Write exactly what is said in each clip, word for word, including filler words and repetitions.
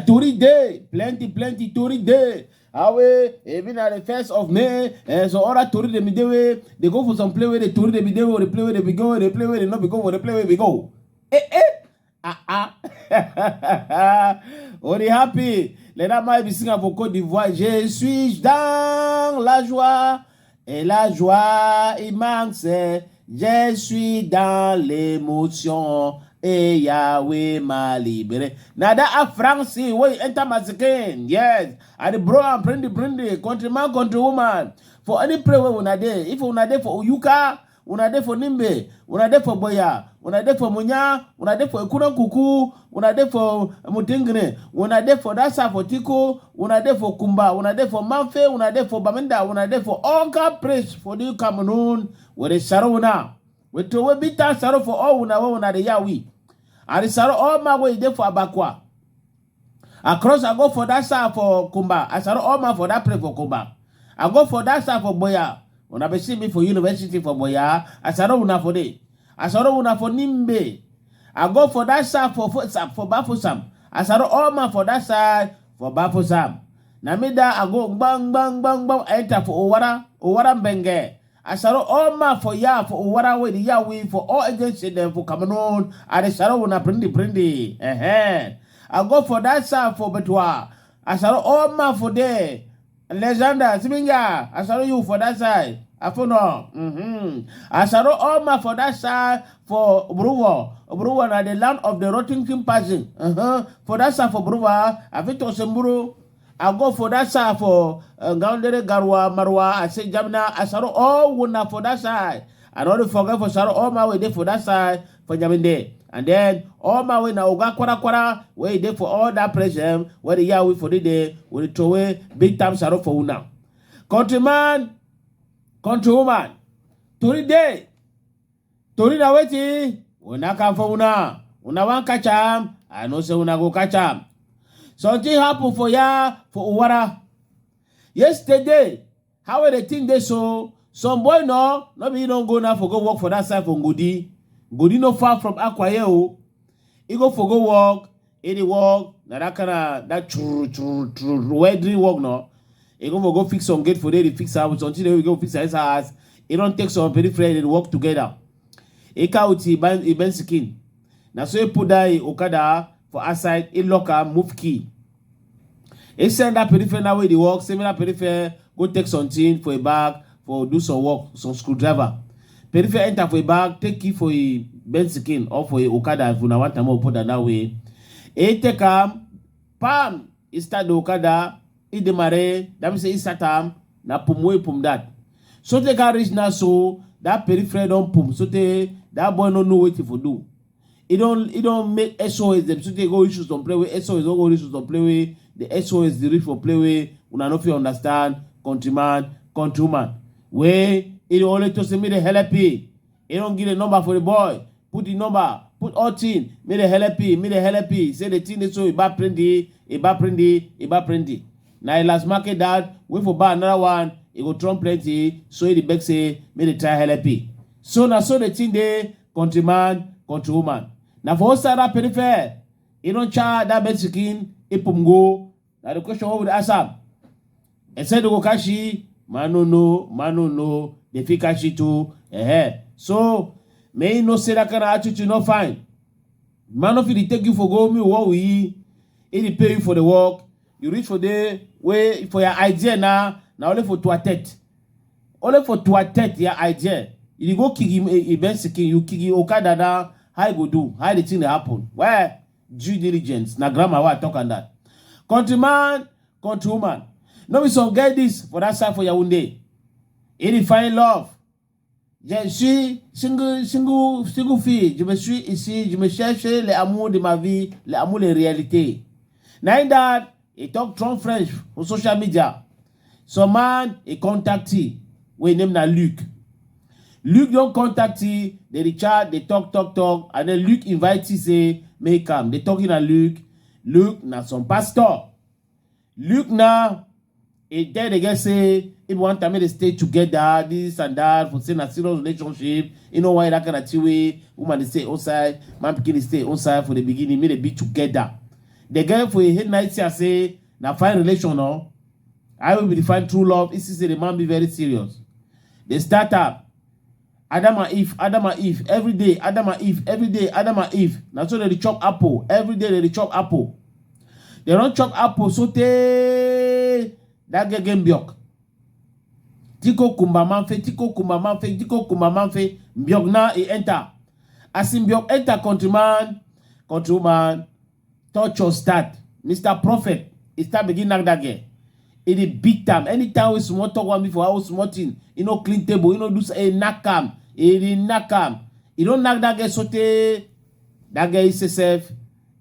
Tori dey, plenty, plenty tori dey. How wey, e be na the first of May, and so other tori dey be dey wey dey go for some play wey the tori dey be dey wey dey play wey dey be go, wey dey play wey dey no be go, wey dey play wey be go. Eh, eh. Ah, ah. On est happy. Let that man be singer for Côte d'Ivoire. Je suis dans la joie et la joie immense. Je suis dans l'émotion et Yahweh m'a libéré. Na that a France wey enter my skin. Yes. I dey bro am, prindi, prindi, countryman, countrywoman. For any place wey una dey, if una dey for Oyuka, una dey for Nimbe, una dey for Boya, una dey for Munya, una dey for Ekurankuku, una dey for Mutingini, una dey for that side for Tiko, una dey for Kumba, una dey for Mamfe, una dey for Bamenda, una dey for all kind place for the Cameroon, we dey saro una. We throway big time saro for all una wey una dey hear we. I dey saro all man wey dey for Abakwa. I cross, I go for that side for Kumba. I saro all man for that place for Kumba. I go for that side for Boya. Una be see me for university for Boya. I saro una for there. I saro una for Nimbe. I go for that side for Fosam, for Bafusam. I saro all man for that side for Bafusam. Na me that I go gbang, gbang, gbang, gbang, enter for Owara, Owara Mbenge. I saro all man for ya, for Owara wey dey ya we, for all agency dem for Cameroon. I dey saro una prindi, prindi. Eh, eh. I go for that side for Betua. I saro all man for there. Alexander Siminga, I saro you for that side. Afono. Mm-hmm. I saro all man for that side for Obruwa. Obruwa na the land of the rotten king person. Uh-huh. For that side for Obruwa, I fit to Semburu. I go for that side for, uh, Gaundere, Garwa, Marwa, I say Jamina, I saro all una for that side. I no dey forget for saro all man wey dey for that side for Nyaminde. And then all man wey na Oga Kwara Kwara wey dey for all that place dem, wey dey ya we for the day, we dey throway big time saro for una. Countryman, countrywoman, tori dey. Tori na wetin? We knack am for una. Una wan catch am? I know say una go catch am. Something happen for ya for Owara. Yesterday, how wey the thing dey so, some boy no, no be e don go now for go work for that side for Ngodi. Ngodi no far from Akwa here o. E go for go work, e dey work, na that kind of, that churu, churu, churu, welding work, no? E go for go fix some gate for there, dey fix am, something dey go fix am inside house. E don take some peripheral, dey work together. E carry with e ben, e ben skin. Na so e put that e okada for outside, e lock am, move key. E send that peripheral now wey dey work, say make that peripheral go take something for e bag, for do some work, some screwdriver. Peripheral enter for e bag, take key for e ben skin or for e okada, if una want am, put am that way. E take am, pam, e start the okada, e dey mare, that mean say e start am, na pum wey e pum that. So take am reach now, so that peripheral don pum, so tey that boy no know wetin for do. E don, e don make S O S dem, so tey go issue some play wey S O S don go issue some play wey the S O S dey reach for play wey una no fit understand, countryman, countrywoman. Wey e dey only talk say make dey help e. E don give the number for the boy. Put the number, put all thing. Make dey help e, make dey help e. Say the thing dey so e bad plenty, e bad plenty, e bad plenty. Na e last market that, wey for buy another one, e go turn plenty. So e dey beg say make dey try help e. So na so the thing dey, countryman, countrywoman. Na for outside that peripheral, e don chop that bed skin, e pum go. Na the question wey we dey ask am. E say dey go catch e, man no know, man no know, dey fit catch e too. Eh, eh. So, make e know say that kind of attitude no fine. Man no fit dey take you for go, me work with e, e dey pay you for the work. You reach for there, wey for your idea na, na only for twa tete. Only for twa tete, your idea. You dey go kick e, e, e ben skin, you kick e okada na, how e go do? How the thing dey happen? Where? Due diligence. Na grammar wey I talk am that. Countryman, countrywoman. No be some get this for that side for Yaoundé. E dey find love. Je suis single, single, single fille. Je me suis ici, je me cherche l'amour de ma vie, l'amour de réalité. Na e that e talk strong French for social media. Some man e contact e, wey e name na Luc. Luc don contact e, dey dey chat, dey talk, talk, talk, and then Luc invite e say make e come. Dey talk e na Luc. Luc na some pastor. Luc na, e tell the girl say if one time make dey stay together, this and that, for say na serious relationship. You know why that kind of thing wey woman dey stay outside, man pikin dey stay outside for the beginning, make dey be together. The girl for a head night see say na fine relation, no? I will be the fine true love. It is say the man be very serious. They start up. Adam and Eve, Adam and Eve, every day, Adam and Eve, every day, Adam and Eve. Na so they dey chop apple. Every day they dey chop apple. They don chop apple so tey that girl get mbiok. Tiko kumba manfe, tiko kumba manfe, tiko kumba manfe. Mbiok now e enter. As e mbiok enter, countryman, countrywoman, torture start. Mister Prophet, e start begin knack that girl. E dey beat am. Anytime wey small talk wan be for house, small thing, e no clean table, e no do s-, e knack am. E dey knack am. E don knack that girl so tey that girl e say sef,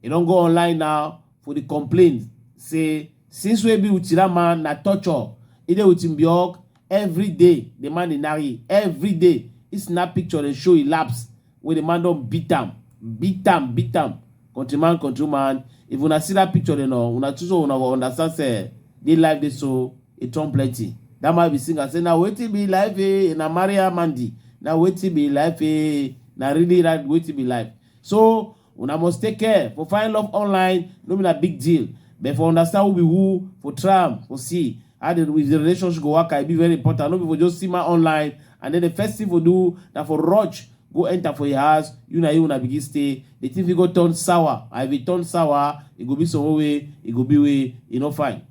e don go online now for the complaint. Say since wey e be with that man na torture. E dey with mbiok every day. The man dey knack e every day. E snap picture dey show e laps wey the man don beat am, beat am, beat am. Countryman, countrywoman, if una see that picture, then, uh, una too so una go understand say the life dey so e turn plenty. That man be singer say, "Na wetin be life, eh? Na Maria Mandy. Na wetin be life, eh? Na really right wetin be life." So una must take care. For find love online no be na big deal, but for understand who be who, for try am, for see how the, if the relationship go work, e be very important. No be for just see man online and then the first thing for do na for rush go enter for your house. You na you una begin stay. The thing fit go turn sour. And if e turn sour, e go be some way, e go be way e no fine.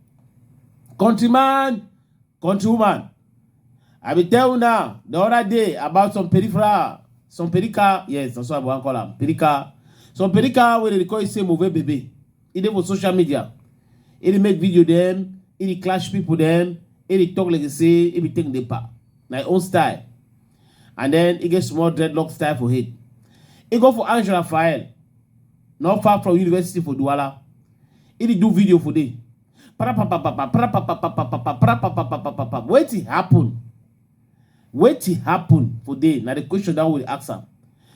Countryman, countrywoman, I be tell una the other day about some peripheral, some perika, yes, that's what I wan call am, perika. Some perika wey dey call e say Mauvais Bébé. E dey for social media. E dey make video dem, e dey clash people dem, e dey talk like say e be take dey pa. Na e own style. And then e get small dreadlock style for head. E go for Ange Raphael, not far from university for Douala. E dey do video for there. Pra pa pa pa pa, pra pa pa pa pa pa pa, pra pa pa pa pa pa pa. Wetin happen? Wetin happen for there? Na the question that we dey ask am.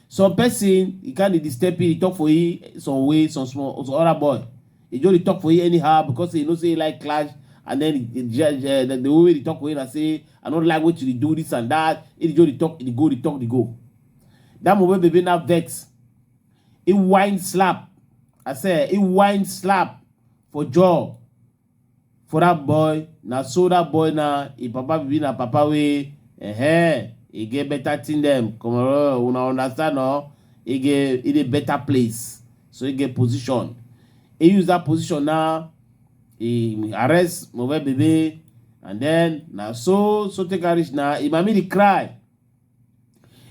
Some person, e can dey disturb you, e talk for you some way, some small, some other boy. E just dey talk for you anyhow because e know say e like clash, and then e, e, e, the, the way e talk for you na say, "I no like what you dey do, this and that." E just dey talk, e dey go, dey talk, dey go. That Mauvais Bébé now vex. E wine slap. I say, e wine slap for jaw for that boy. Na so that boy na, e papa be na papa wey, eh, e get better thing dem. Come on, una understand, no? E get, e dey better place. So e get position. E use that position now, e arrest Mauvais Bébé, and then na so, so take am reach now, e mami dey cry.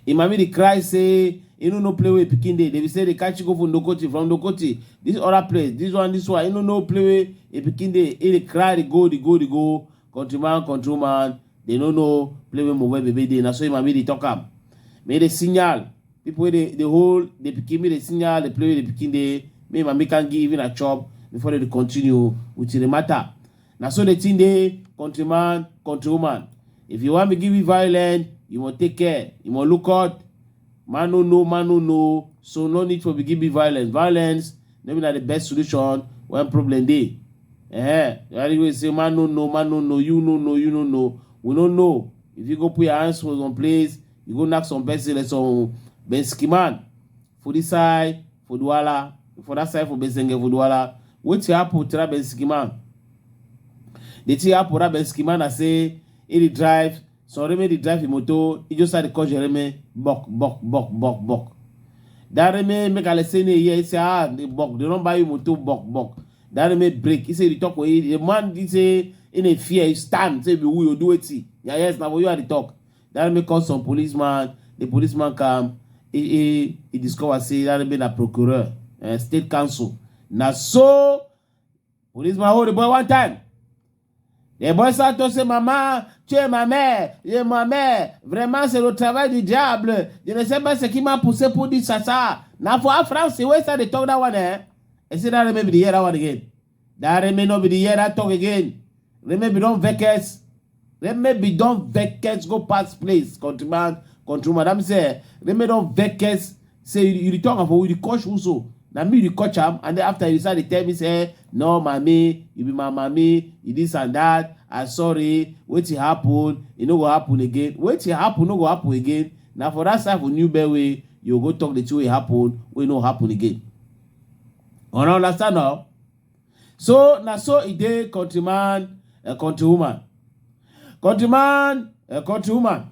E mami dey cry say e no know place wey e pikin dey. Dey be say dey catch e go for Ndokoti, from Ndokoti, this other place, this one, this one. E no know place wey e pikin dey. E dey cry, dey go, dey go, dey go. Countryman, countrywoman, dey no know place wey Mauvais Bébé dey. Na so e mami dey talk am. Make dey signal. People wey dey, dey hold the pikin, make dey signal the place wey the pikin dey. Make e mami can give even a chop before dey continue with the matter. Na so the thing dey, countryman, countrywoman. If you wan begin be violent, you must take care. You must look out. Man no know, man no know. So no need for begin be violent. Violence no be na the best solution when problem dey. Eh, the way say man no know, man no know, you no know, you no know. We no know. If you go put your hands for some place, you go knack some person like some Benskiman for this side for Douala, for that side for Besenge for Douala. Wetin happen to that Benskiman? The thing happen that Benskiman na say e dey drive, some reme dey drive e motor, e just start dey call Jereme, bok, bok, bok, bok, bok. That reme make Alesene hear, e say, "Ah, the bok, dey don buy you motor, bok, bok." That reme break. E say e dey talk for e, the man, e say e no fear, e stand, say, "Be who, you do wetin?" Yeah, yes, na for you I dey talk. That make call some policeman. The policeman come, e, e, e discover say that be na procureur, eh, state council. Na so policeman hold the boy one time. The boy start to say, "Maman, tu es ma mère, tu es ma mère. Vraiment, c'est le travail du diable. Je ne sais pas ce qui m'a poussé pour dire ça, ça." Na for France wey start dey talk that one, eh? E say that reme be dey hear that one again. That reme no be dey hear that talk again. Reme be don vex. Reme be don vex go pass place. Countryman, countrywoman, that mean say reme don vex. Say you, you dey talk am for, you dey coach who so? Na me you dey coach am, and then after you start dey tell me say, "No, mami, you be my mami, you this and that. I sorry. Wetin happen, e no go happen again." Wetin happen no go happen again. Na for that side for New Bell wey you go talk the thing wey happen, wey no happen again. Una understand now? So na so e dey, countryman and countrywoman. Countryman and countrywoman.